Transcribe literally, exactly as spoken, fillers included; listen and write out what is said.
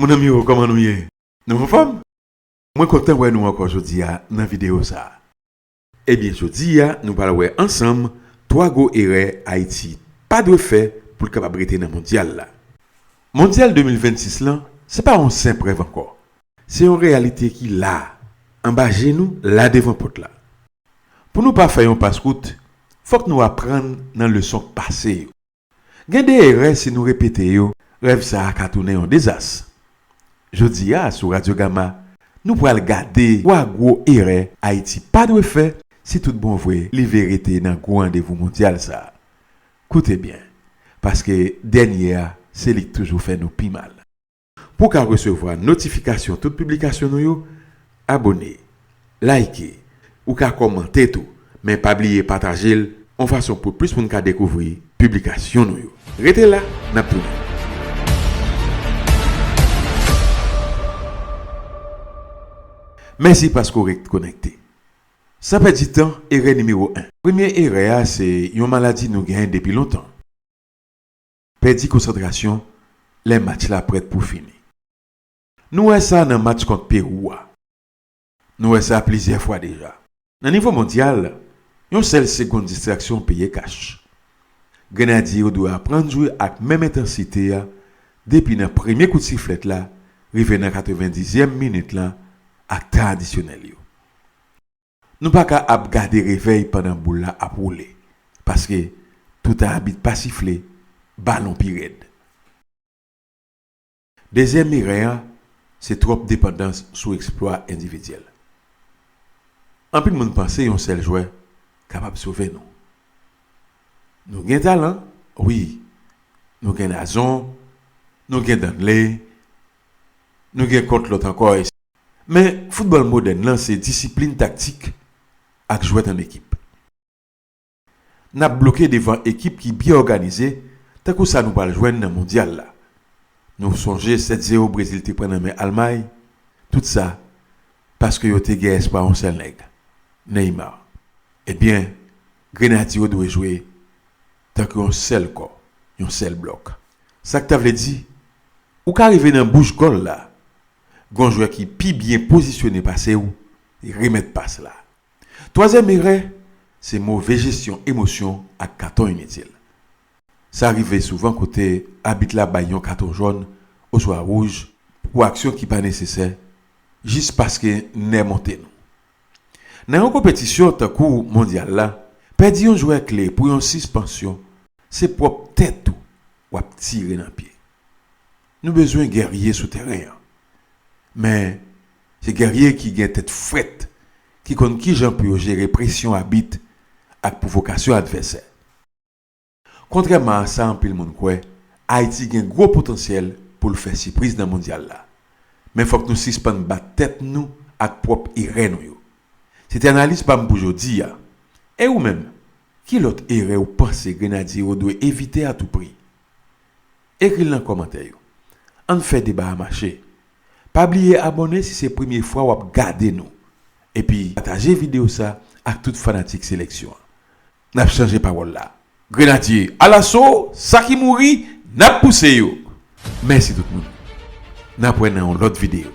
Zanmi yo, kòman nou ye? Nou anfòm? Mwen kontan wè nou ankò jodi a nan videyo sa a. Ebyen, jodi a, nou pral wè ansanm twa gwo erè Ayiti pa dwe fè pou l kapab rete nan mondyal la. Mondyal de mil vennsis lan, se pa yon senp rèv ankò. Se yon reyalite ki la, anba je nou, la devan pòt la. Pou nou pa fè yon pas kout, fòk nou aprann nan leson k pase yo. Gen de erè, si nou repete yo, rèv sa a ka tounen yon dezas. Jodi a, sou Radyo Gama, nou pral gade twa gwo erè Ayiti pa dwe fè si tout bon vre li vle rete nan gwo randevou mondyal sa a. Koute byen, paske dènye a, se li k toujou fè nou pi mal. Pou w ka resevwa notifikasyon tout piblikasyon nou yo, abòne, like, ou ka kòmante tou, men pa bliye pataje l yon fason pou plis moun ka dekouvri piblikasyon nou yo. Rete la, n ap tounen. Mèsi paske w ret konekte. San pèdi tan, erè nimewo en. Premye erè a se yon maladi nou genyen depi lontan. Pèdi konsantrasyon lè match la prèt pou fini. Nou wè sa nan match kont Pewou a. Nou wè sa plizyè fwa deja. Nan nivo mondyal, yon sèl segonn distraksyon peye kach. Grenadye yo dwe aprann jwe ak menm entansite a depi nan premye kout siflèt la rive nan katrevendizyèm minit lan ak tan adisyonèl yo. Nou pa ka ap gade revèy pandan boul la ap woule, paske toutan abit pa sifle, balon pi rèd. Dezyèm erè a, se twòp depandans sou eksplwa endividyèl. Anpil moun panse yon sèl jwè kapab sove nou. Nou gen talan, wi. Nou gen Nazon, nou gen Danley, nou gen kont lòt ankò. Men, foutbòl modèn lan se disiplin taktik ak jwèt an ekip. N ap bloke devan ekip ki byen òganize, tankou sa nou pral jwenn nan mondyal la. Nou sonje sèt zewo Brezil te pran nan men Almay, tout sa paske yo te gen espwa yon sèl nèg, Neymar. Ebyen, Grenadye yo dwe jwe tankou yon sèl kò, yon sèl blòk. Sa k ta vle di, ou ka rive nan bouch gòl la, gen yon jwè ki pi byen pozisyone pase w, li remèt pas la. Twazyèm erè, se move jesyon emosyon ak katon initil. Sa rive souvan kote abit la bay yon katon jòn oswa wouj pou aksyon ki pa nesesè, jis paske nè monte nou. Nan yon konpetisyon tankou mondyal la, pèdi yon jwè kle pou yon sispansyon, se pwòp tèt ou w ap tire nan pye. Nou bezwen gèrye sou teren an. Men, se gèrye ki gen tèt frèt, ki konn kijan pou yo jere presyon abit ak pwovokasyon advèsè. Kontrèman a sa anpil moun kwè, Ayiti gen gwo potansyèl pou l fè sipriz nan mondyal la. Men fòk nou sispann bat tèt nou ak pwòp erè nou yo. Se te analiz pa m pou jodi a. E ou menm, ki lòt erè ou panse Grenadye yo dwe evite atoupri? Ekri l nan kòmantè yo. Ann fè deba a mache. Pa bliye abòne si se premye fwa w ap gade nou. Epi pataje videyo sa ak tout fanatik seleksyon an. N ap chanje pawòl la. Grenadye alaso, sa ki mouri, n ap pouse yo. Mèsi tout moun. N ap wè nan yon lòt videyo.